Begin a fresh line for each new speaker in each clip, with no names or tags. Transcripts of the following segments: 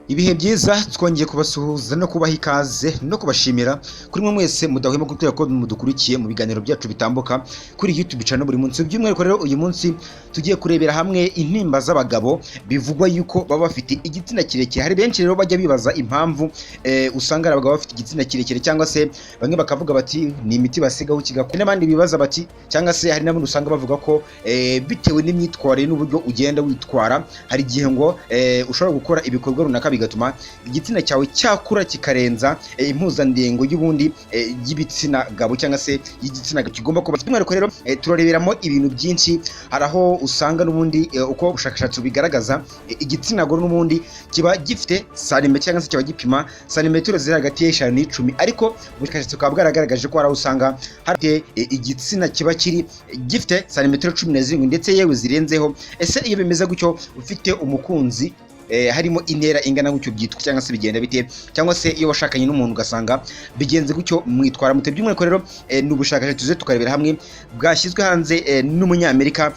Ibihe byiza, twongeye kubasuhuza no kubaha ikaze no kubashimira kuri mwe mwese mudahwema kutwereka ko mudukurikiye mu biganiro byacu bitambuka kuri YouTube channel buri munsi. By'umwihariko rero, uyu munsi tugiye kurebera hamwe intimba z'abagabo bivugwa yuko baba bafite igitsina kirekire. Hari benshi rero bajya bibaza impamvu usanga ari abagabo bafite igitsina kirekire, cyangwa se bamwe bakavuga bati ni imiti basigaho kigakura, n'abandi bibaza bati, cyangwa se hari n'abandi usanga bavuga ko bitewe n'imyitwarire n'uburyo ugenda witwara, hari igihe ngo ushobora gukora ibikorwa runaka bigatuma igitsina cyawe cyakura kikarenza impuzandengo y'ubundi y'ibitsina gabo, cyangwa se y'igitsina gabo kigomba kuba. By'umwihariko rero, turareberamo ibintu byinshi. Hari aho usanga n'ubundi, uko ubushakashatsi bubigaragaza, igitsina gore n'ubundi kiba gifite santimetero, cyangwa se kiba gipima santimetero ziri hagati ya 5 na 10, ariko ubushakashatsi bukaba bwaragaragaje ko hari aho usanga hari igitsina kiba kiri gifite santimetero 17, ndetse yewe zirenzeho. Ese iyo bimeze gutyo, ufite umukunzi harimo intera ingana gutyo, byitwa cyangwa se bigenda bite? Cyangwa se iyo washakanye n'umuntu ugasanga bigenze gutyo, mwitwara mute? By'umwihariko rero, ni ubushakashatsi tuze tukarebera hamwe bwashyizwe hanze n'umunyamerika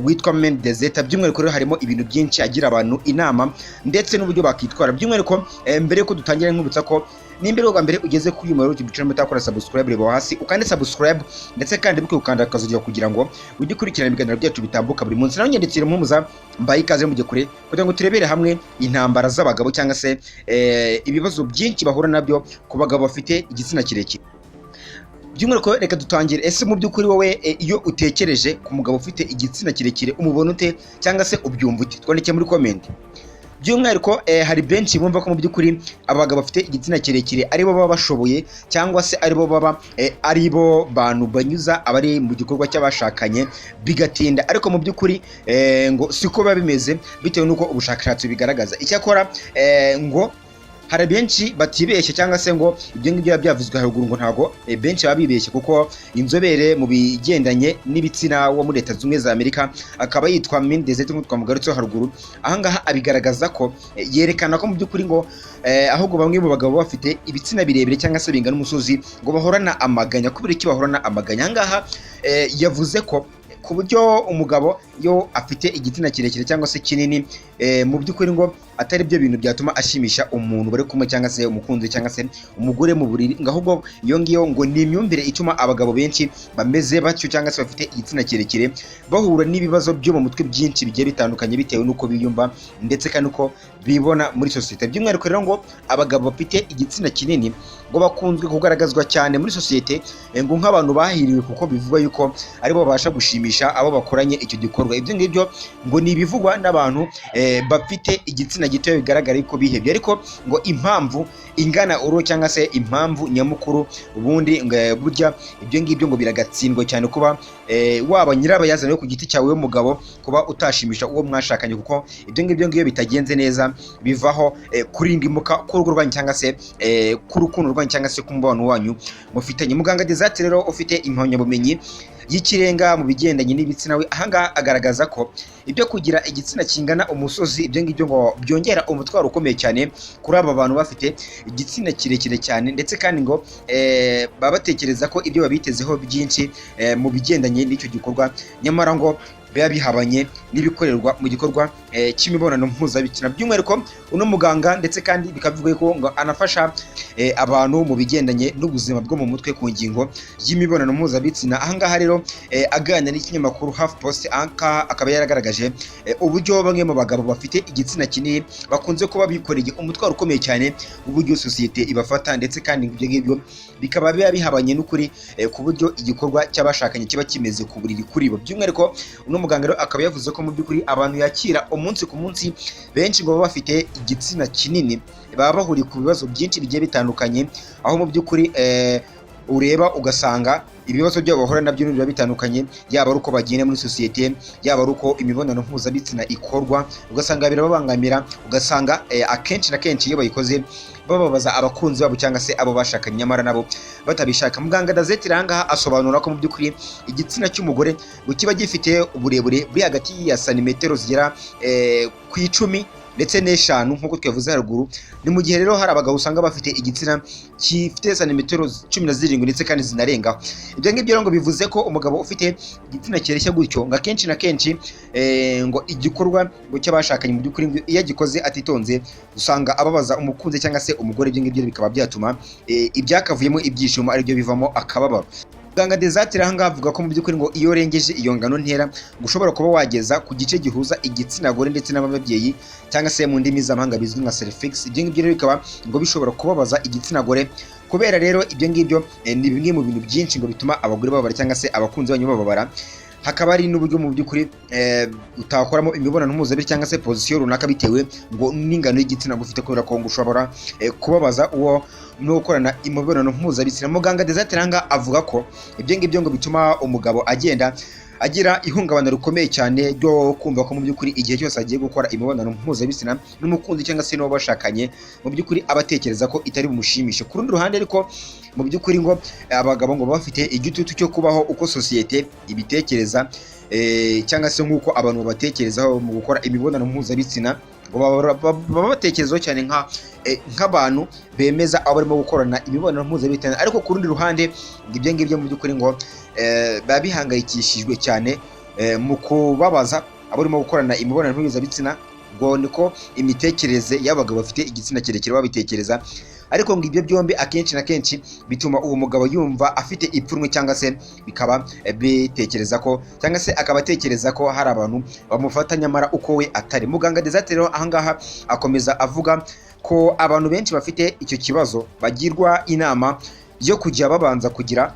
witwa Mendezeta. By'umwihariko rero, harimo ibintu byinshi agira abantu inama ndetse n'uburyo bakitwara. By'umwihariko, mbere yuko dutangira, nkwibutsa ko nimba ari ubwa mbere ugeze kuri uyu muyoboro YouTube channel utakora subscribe, reba hasi ukande subscribe, ndetse kandi buke ukanda akazogera kugira ngo ujye ukurikirana ibiganiro byacu bitambuka buri munsi. Nawe nyandikira impumuza mbaye ikaze mujye kure kugira ngo turebere hamwe intambara z'abagabo, cyangwa se ibibazo byinshi bahura nabyo ku bagabo bafite igitsina kirekire. By'umwihariko reka dutangire. Ese mu by'ukuri wowe, iyo utekereje ku mugabo ufite igitsina kirekire, umubona ute, cyangwa se ubyumva ute? Twandike muri comment. By'umwihariko, hari benshi bumva ko mu by'ukuri abagabo bafite igitsina kirekire aribo baba bashoboye, cyangwa se aribo baba aribo bantu banyuza abari mu gikorwa cy'abashakanye bigatinda, ariko mu by'ukuri ngo siko biba bimeze, bitewe n'uko ubushakashatsi bubigaragaza. Icyakora ngo hari benshi batibeshye, cyangwa se ngo ibyo ngibyo biba byavuzwe haruguru ngo ntabwo benshi baba bibeshye, kuko inzobere mu bigendanye n'ibitsina wo muri Leta Zunze Ubumwe za Amerika, akaba yitwa Mindezete nk'uko twamugarutseho haruguru, ahangaha abigaragaza ko yerekana ko mu by'ukuri ngo ahubwo bamwe mu bagabo bafite ibitsina birebire cyangwa se bingana umusozi ngo bahorana amaganya. Kubera iki bahorana amaganya? Ahangaha yavuze ko ku buryo umugabo iyo afite igitsina kirekire cyangwa se kinini, mu by'ukuri ngo atari byo bintu byatuma ashimisha umuntu bari kumwe, cyangwa se umukunzi, cyangwa se umugore mu buriri, ngo ahubwo iyo ngiyo ngo ni imyumvire ituma abagabo benshi bameze batyo, cyangwa se bafite igitsina kirekire, bahura n'ibibazo byo mu mutwe byinshi bigiye bitandukanye, bitewe n'uko biyumva ndetse kandi uko bibona muri sosiyete. By'umwihariko rero, ngo abagabo bafite igitsina kinini ngo bakunzwe kugaragazwa cyane muri sosiyete ngo nk'abantu bahiriwe, kuko bivugwa yuko aribo babasha gushimisha abo bakoranye icyo gikorwa. Ibyo ngibyo ngo ni ibivugwa n'abantu bafite igitsina gito, bigaragara yuko bihebye, ariko ngo impamvu ingana uro, cyangwa se impamvu nyamukuru ubundi, ngo burya ibyo ngibyo ngo biragatsindwa cyane kuba waba nyirabayazana yo ku giti cyawe w'umugabo kuba utashimisha uwo mwashakanye, kuko ibyo ngibyo ngiyo bitagenze neza bivaho kurindimuka k'urugo rwanyu, cyangwa se k'urukundo rwanyu, cyangwa se k'umubano wanyu mufitanye. Muganga Desert rero, ufite impamyabumenyi y'ikirenga mu bigendanye n'ibitsina, we ahangaha agaragaza ko ibyo kugira igitsina kingana umusozi, ibyo ngibyo ngo byongera umutwaro ukomeye cyane kuri aba bantu bafite igitsina kirekire cyane, ndetse kandi ngo baba batekereza ko ibyo babitezeho byinshi mu bigendanye n'icyo gikorwa, nyamara ngo biba bihabanye n'ibikorerwa mu gikorwa cy'imibonano mpuzabitsina. By'umwihariko uno muganga, ndetse kandi bikavuga ko ngo anafasha abantu mu bigendanye n'ubuzima bwo mu mutwe ku ngingo y'imibonano mpuzabitsina, ahangaha rero aganira n'ikinyamakuru HuffPost, ahangaha akaba yaragaragaje uburyo bamwe mu bagabo bafite igitsina kinini bakunze kuba bikoreye umutwaro ukomeye cyane w'uburyo sosiyete ibafata, ndetse kandi ibyo ngibyo bikaba biba bihabanye n'ukuri ku buryo igikorwa cy'abashakanye kiba kimeze ku buriri kuri bo. By'umwihariko uno muganga rero akaba yavuze ko mu by'ukuri abantu yakira umunsi ku munsi benshi ngo baba bafite igitsina kinini baba bahuriye ku bibazo byinshi bigiye bitandukanye, aho mu by'ukuri ureba ugasanga ibibazo byabo bahura nabyo biba bitandukanye, yaba ari uko bagenda muri sosiyete, yaba ari uko imibonano mpuzabitsina ikorwa, ugasanga birababangamira, ugasanga akenshi na kenshi iyo bayikoze bababaza abakunzi babo cyangwa se abo bashakanye, nyamara nabo batabishaka. Muganga Dazeti ahangaha asobanura ko mu by'ukuri igitsina cy'umugore ngo kiba gifite uburebure buri hagati ya santimetero zigera ku 10. ndetse n'eshanu nk'uko twavuze haruguru. Ni mu gihe rero hari abagabo usanga bafite igitsina gifite santimetero 17 ndetse kandi zinarengaho. Ibyo ngibyo rero ngo bivuze ko umugabo ufite igitsina kireshya gutyo ngo akenshi na kenshi ngo igikorwa ngo cy'abashakanye mu by'ukuri ngo iyo agikoze atitonze usanga ababaza umukunzi cyangwa se umugore. Ibyo ngibyo bikaba byatuma ibyakavuyemo ibyishimo aribyo bivamo akababaro. Muganga Desatire aha ngaha avuga ko mu by'ukuri ngo iyo urengeje iyo ngano ntera ngo ushobora kuba wageza ku gice gihuza igitsina gore ndetse n'ababyeyi, cyangwa se mu ndimi z'amahanga bizwi nka cervix. Ibyo ngibyo rero bikaba ngo bishobora kubabaza igitsina gore. Kubera rero ibyo ngibyo ni bimwe mu bintu byinshi ngo bituma abagore bababara cyangwa se abakunzi banyu bababara. Hakaba hari n'uburyo mu by'ukuri utakoramo imibonano mpuzabitsina cyangwa se position runaka bitewe ngo n'ingano y'igitsina ufite, kubera ko ngo ushobora kubabaza uwo no gukorana imibonano mpuzabitsina. Muganga Desatire aha ngaha avuga ko ibyo ngibyo ngo bituma umugabo agenda agira ihungabana rikomeye cyane ryo kumva ko mu by'ukuri igihe cyose agiye gukora imibonano mpuzabitsina n'umukunzi cyangwa se n'uwo bashakanye, mu by'ukuri aba atekereza ko itari bumushimishe. Ku rundi ruhande ariko, mu by'ukuri ngo abagabo ngo baba bafite igitutu cyo kubaho uko sosiyete ibitekereza, cyangwa se nk'uko abantu babatekerezaho mu gukora imibonano mpuzabitsina, ngo baba batekerezaho cyane nk'abantu bemeza abo barimo gukorana imibonano mpuzabitsina. Ariko ku rundi ruhande ngo ibyo ngibyo mu by'ukuri ngo biba bihangayikishijwe cyane mu kubabaza abo barimo gukorana imibonano mpuzabitsina. Ngo niko imitekerereze y'abagabo bafite igitsina kirekire babitekereza, ariko ngo ibyo byombi akenshi na kenshi bituma uwo mugabo yumva afite ipfunwe, cyangwa se bikaba bitekereza ko, cyangwa se akaba atekereza ko hari abantu bamufata nyamara uko we atari. Muganga Desate rero ahangaha akomeza avuga ko abantu benshi bafite icyo kibazo bagirwa inama yo kujya babanza kugira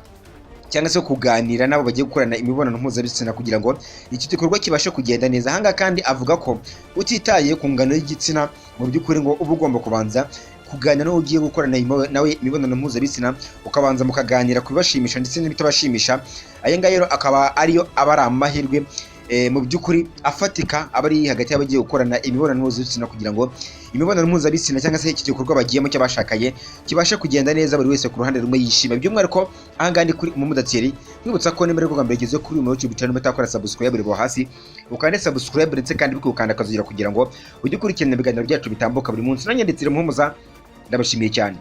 cyangwa se kuganira n'abo bagiye gukorana imibonano mpuzabitsina kugira ngo iki gikorwa kibashe kugenda neza. Ahangaha kandi avuga ko utitaye ku ngano y'igitsina, mu by'ukuri ngo uba ugomba kubanza kuganira n'uwo ugiye gukorana nawe imibonano mpuzabitsina, ukabanza mukaganira ku bibashimisha ndetse n'ibitabashimisha. Aya ngaya rero akaba ariyo aba ari amahirwe mu by'ukuri afatika aba ari hagati y'abagiye gukorana imibonano mpuzabitsina, kugira ngo imibonano mpuzabitsina cyangwa se iki gikorwa bagiyemo cy'abashakanye kibashe kugenda neza, buri wese ku ruhande rumwe yishima. By'umwihariko ahangaha ni kuri Umudateri. Nkwibutsa ko nimba ari bwo mbere ugeze kuri uyu YouTube channel utakora subscribe, reba hasi ukande subscribe, ndetse kandi ukanda akazogera kugira ngo ujye ukurikirana ibiganiro byacu bitambuka buri munsi. Nanjye ndetse Muhumuza, ndabashimiye cyane.